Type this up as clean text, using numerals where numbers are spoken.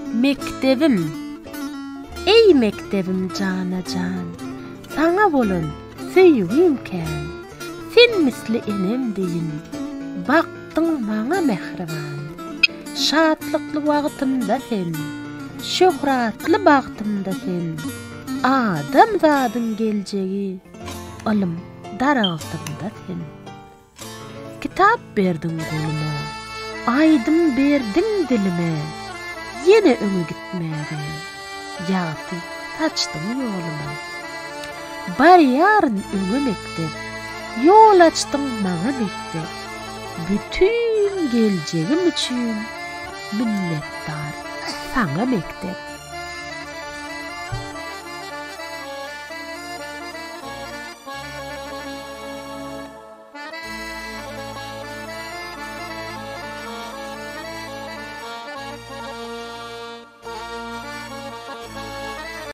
Mekdebim, eý mekdebim jana-jan, Saňa bolan söýgim kän. Sen misli enem deýin, Bakdyň maňa mähriban. Şatlykly wagtymda sen, Şöhratly bagtymda sen, Adamzadyň geljegi, Ylym daragtymda sen. Kitap berdiň goluma, Aýdym berdiň dilime, Ýene öňe gitmäge, Ýagty saçdyň ýoluma. Barýaryn öňe mekdep, Ýol açdyň maňa mekdep, Bütin geljegim üçin Minnetdar saňa mekdep.